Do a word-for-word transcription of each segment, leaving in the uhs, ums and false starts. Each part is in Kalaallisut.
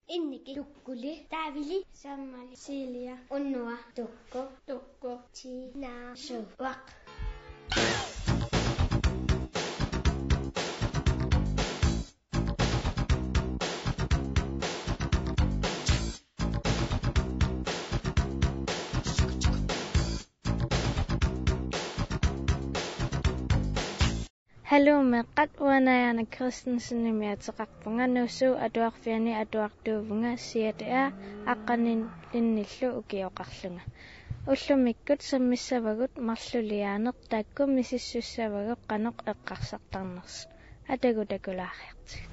Inniki, Tukkuli, Taavili, Sammali, Silja, Unnua, Tukku, Tukku, Tiina, Suuaq. Haluu meeqqat, uanga Najaana Christensenimik ateqarpunga, Nuussuup Atuarfiani atuartuuvunga, siate A, aqqanilinnilu ukioqarlunga. Ullumikkut sermissavagut marluliaaneq taakku misissussavagut qanoq eqqarsartarnersut. Atagu takulaariartigu.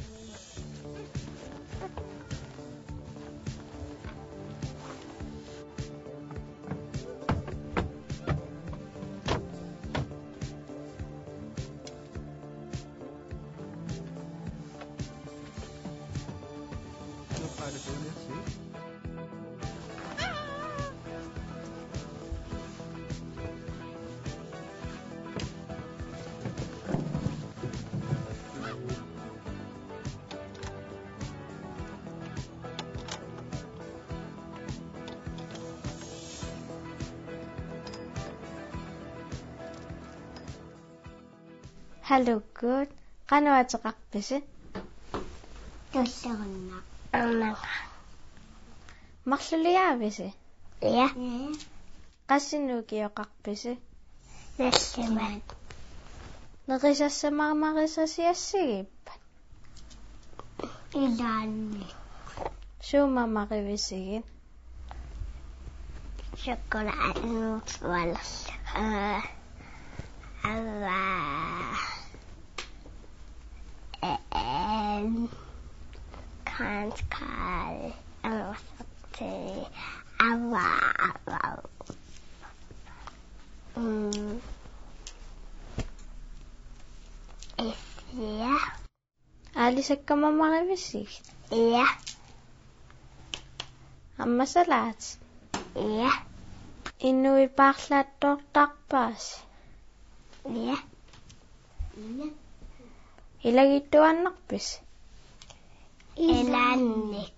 Haluu, qanoq ateqarpisi? Tullerinnaq. Arnanga. Marluliaavisi? Ja. Qassinik ukioqarpisi? Nallimat. Nerisassamamarisasit assigippat? Ilaanni. Suut mamarivisigit? Chokolade, nuutsvalerlak. Ava. En. Kanskal. Ava. Ava. Mm. Essia. Aalisakkat mamarivisigit? Ja. Aamma salaatit? Ja. Inuit paarlaattoortarpaasi? Ja. Ilagiittuaannarpisi? Ilaanni.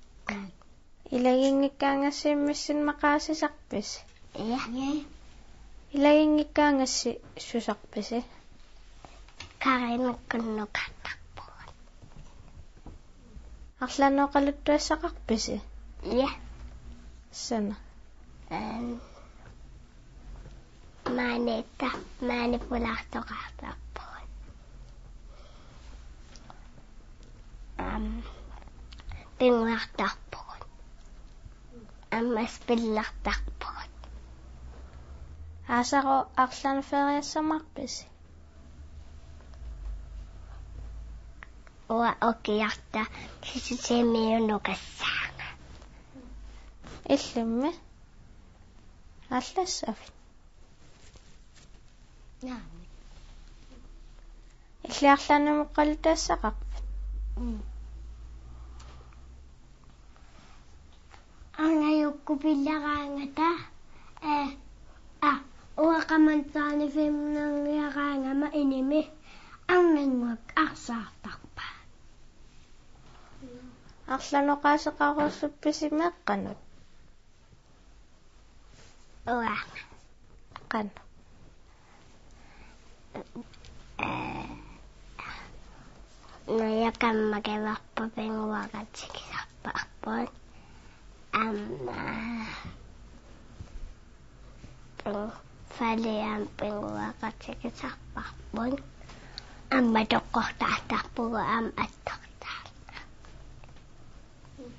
Ilaginngikkaangassi immissinnut maqaasisarpisi? Ja. Ilaginngikkaangassi susarpisi? Karinikkunnukartarpugut. Arlaannik oqaluttuassaqarpisi? Ja. Suna? Ehm, maaniitta, maani pulaartoqartarpugut. Am, pinnguartarpugut. Aamma spillertarpugut. Aasaru arlaannik feriassamaarpisi? Uanga ukiorta Sisimiunukassaanga. Illimmi? Aallassavit? Naamik. Illit arlaannik oqaluttuassaqarpit? Mm. Arngajukkut pillaraangata, eh, a, uanga qamani taani filmerngiaraangama inimi arnannguaq arsaartarpaat. Arlaannik oqaaseqarusuppisigit meeqqanut? Uanga. Qanoq? Ee, Naja kammagivarput pinnguaqatigisarparput. Aamma, mm, Faliam pinnguaqatigisarparput. Aamma toqqortaartarpugut aamma attortaartarpugut.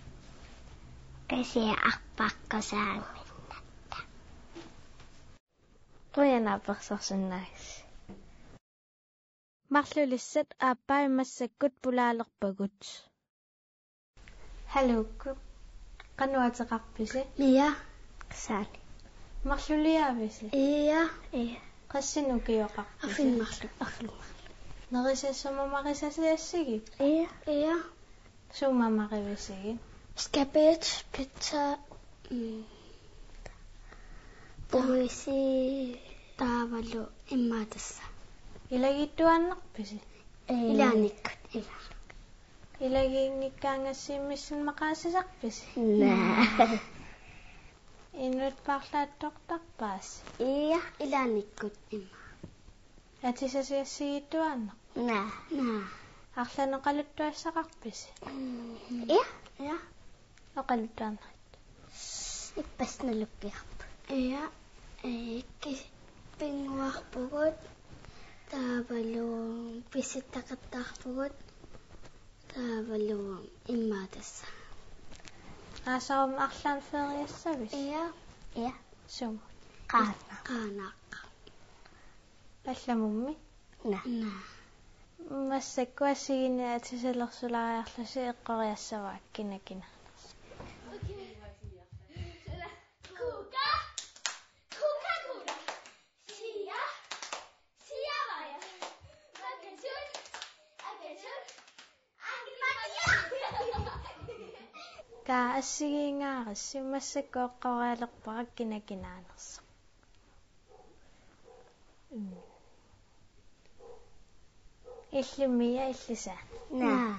Kisianni arpakkasaanginnatta. Qujanaq apersorsinnaagassi. Marlulissat aappai massakkut pulaalerpagut. Haluu. Qanoq ateqarpisi? Mia. Saani. Marluliaavisi? Ia, ia. Qassinik ukioqarpisi? Arfineq-marluk, arfineq-marluk. Nerisassamamarisasit assigit? Ia, ia. Suut mamarivisigit? Skabet, pizza, mm, puisi. Taavalu immaqa tassa. Ilagiittuaannarpisi? Ee, ilaannikkut, ilaannikkut. Ilagiinngikkaangassi immissinnut maqaasisarpisi? Naa. Inuit paarlaattortarpaasi? Ia, ilaannikkut ima. Atisasi assigiittuaannarpoq? Naa. Naa. Arlaannik oqaluttuassaqarpisi? Mm. Ia. Ia. Oqaluttuaannarit? Ippassaq nalukkiarput. Ia, ee, ki-, pinnguarpugut, taavalu pisitaqattaarpugut, taavalu immaqa tassa. Aasaq aamma arlaannik feriassavisi? Ia. Ia. Sumut? Qaanaaq. Qaanaaq. Allamummi? Naa. Naa. Massakkut assigiinngitsut atisalersuulaariarlusi eqqoriassavakka kina kina. Kuka, Coca-Cola, sia, sia vaja, makatut, akatut, akimaki. Kaa assigiinngaarissi massakkut eqqorialerpara kina kinaanersoq. Mm. Illimmi ia illisaa? Naa.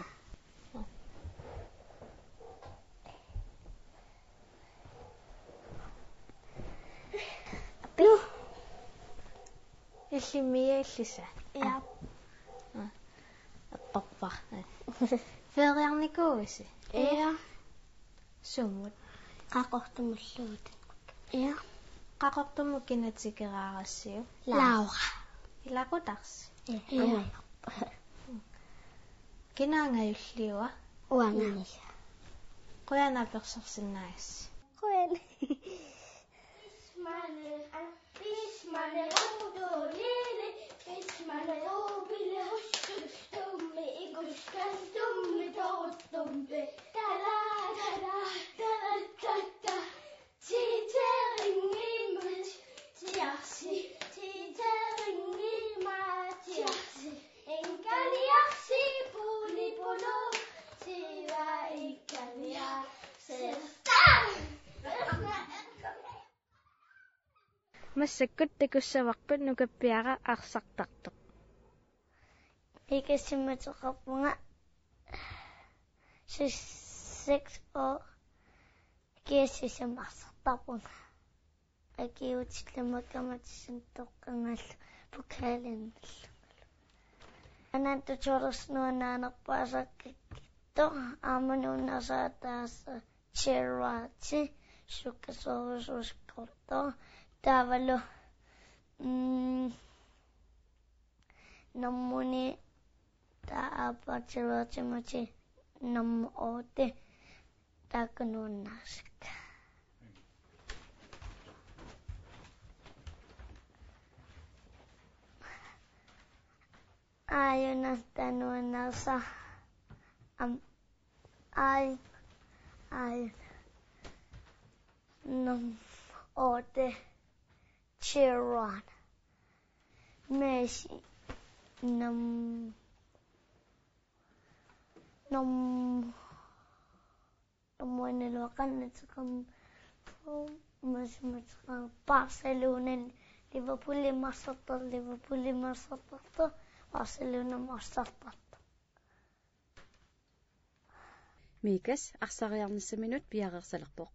Illimmi ia illisaa? Ia. Aa. Eqqorpara. Feriarnikuuisi? Ia. Sumut? Qaqortumulluunniit. Ia. Qaqortumut kina tikeraarassiuk? Laura. Ilaqutarsi? Ia. Ia. Aamma. Kina angajulliua? Uanga. Qujanaq apersorsinnaagassi. Qujan. Bismane, bismane, rotolili, bismane, robile, hushut, tummi, ikuskan, tummi, toruttumpi, tala, tala, tala, tata, titeringimut, tiarsi, titeringima, tiarsi, inkaniarsi, puli, pulu, tiva, inkaniarsi. Massakkut takussavarput nukappiaraq arsartartoq. Mikas immateqarpunga seks, seks år. Kiassisama arsartarpunga. Akiuutillit makkamatissat toqqanngaallu pokalinnillu. Anantu Charles nuannaanerpaasakka kitto aamma nuannaarsaataasa Gerardi sukkasoorsuuskorto taavalu, mm, nammuni taava Gerardimut nummer otte taakku nuannaarsaakka. Aajuna taava nuannaarsaaq. Am, aaj, aaj. Nummer otte, Gerard. Messi. Num, num, Nummer en-ilu qanitseqarpoq, Messi, Messi, Barcelona, Liverpool, Manchester, Liverpool, Manchester, Barcelona, Manchester. Mikas, arsariarnissaminut piareersalerpoq.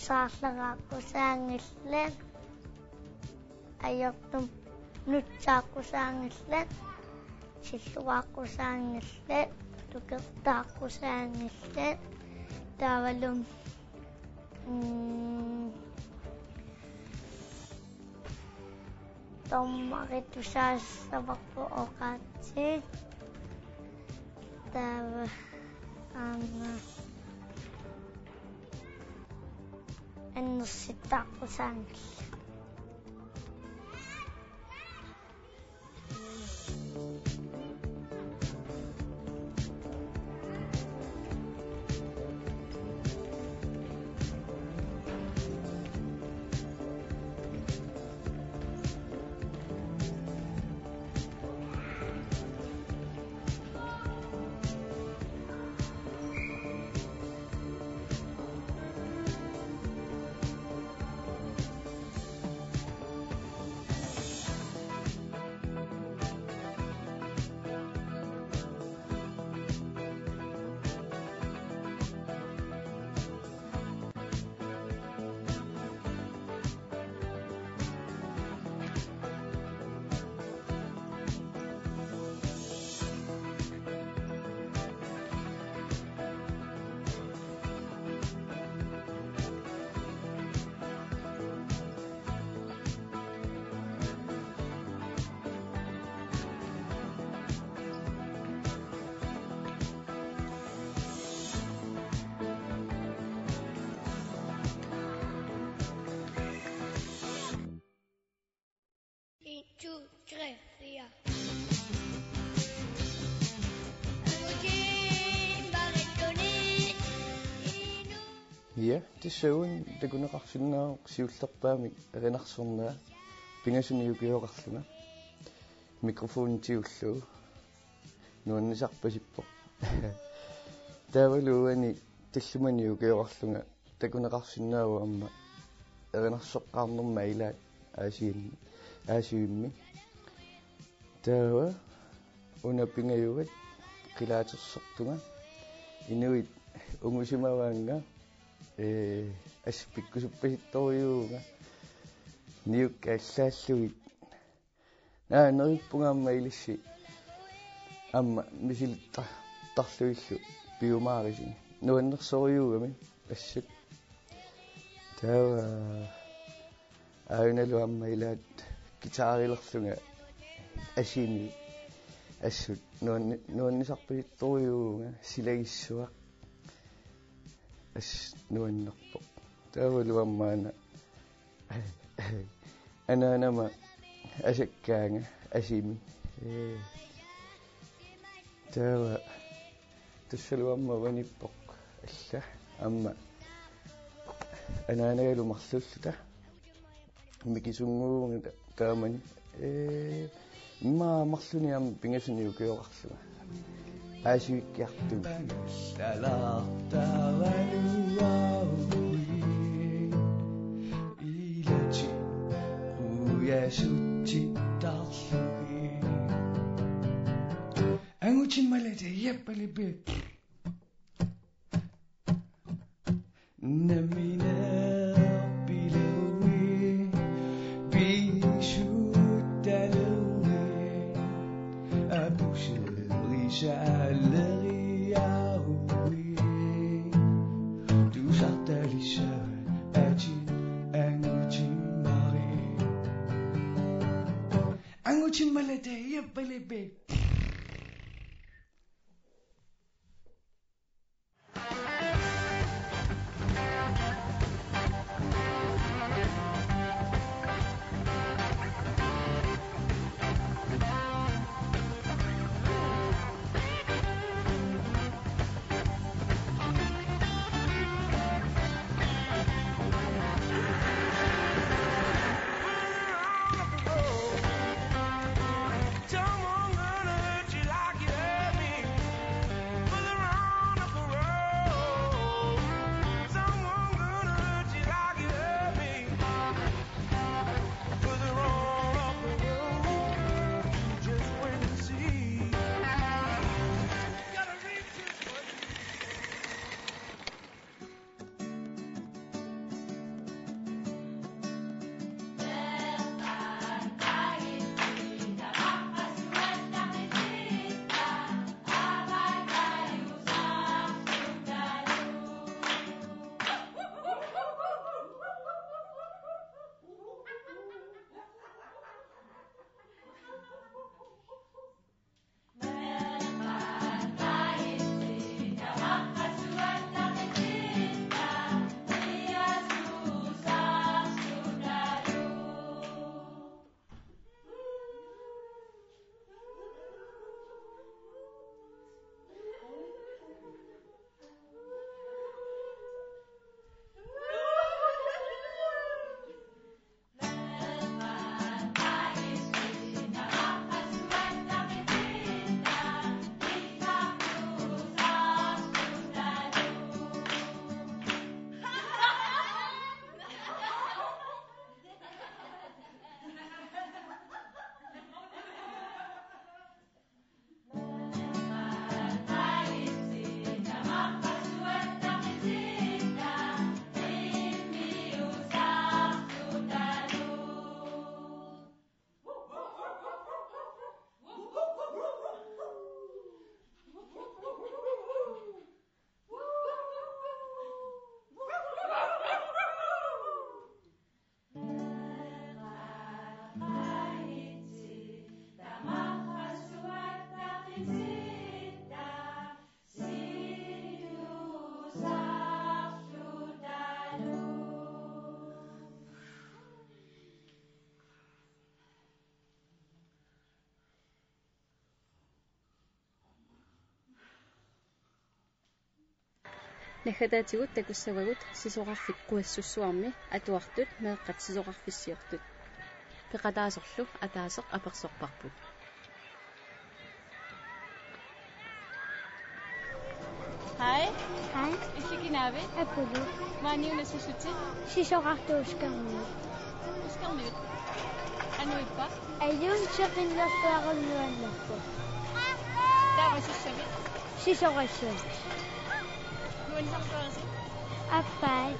Saarlaraaqqusaanngillat, ajortumik nutsaaqqusaanngillat, silluaaqqusaanngillat, tukertaaqqusaanngillat, taavalu, mm, dommerit tusaassavavut oqaatsit. Taava aamma annersittaaqqusaanngillat. En, to, tre, fire. Ja, tassaavoq takuneqarsinnaavoq siullerpaamik erinarsornera pingasunik ukioqarlunga. Mikrofoni tigullugu. Nuannisarpasippoq. Taavalu uani tallimanik ukioqarlunga takuneqarsinnaavoq aamma erinarsoqqaarnerma ilaat Aasianni, Aasiammi. Taava una pingajuat qilaatersortunga. Inuit ungusimavaannga, ee, assut pikkusuppasittorujuuvunga. Niukka allaallugit. Naa, neriuppunga aamma ilissi aamma misilittartarlugillu piumaarisuni. Nuannersorujuugami assut. Taava aajuna aamma ilaat guitarilerlunga asimi assut nuanni-, nuannisarpasittorujuuvunga silagissuaq. Assut nuannerpoq. Taavalu aamma una anaanama asakkaanga asimi. Ee. Taava tassalu aamma uanippoq alla aamma anaanagalu marluulluta. Mikisunnguuvunga taamani. Ee, immaqa marlunnik aamma pingasunik ukioqarlunga. Aasivikkiartugut. Angutimmalata Jeppalippi. Nammineq pilerui pisuttalerui apuserrisaaleriaruit tusartalissavat atit angutimmari. Angutimmalata Jeppalippi. Naggataatigut takussavagut sisorarfik Quassussuarmi atuartut meeqqat sisorarfissiortut. Peqataasorlu ataaseq apersorparput. Hej. Hej. Illit kinaavit? Apulu. Maaniuna susutit? Sisorartuuskarmi. Uskarnivit? Anuippa? Ajuun seqinnerluarunnuannerpu. Taava sussavit? Sisorassuit. Nuannisartuarisi? Appai.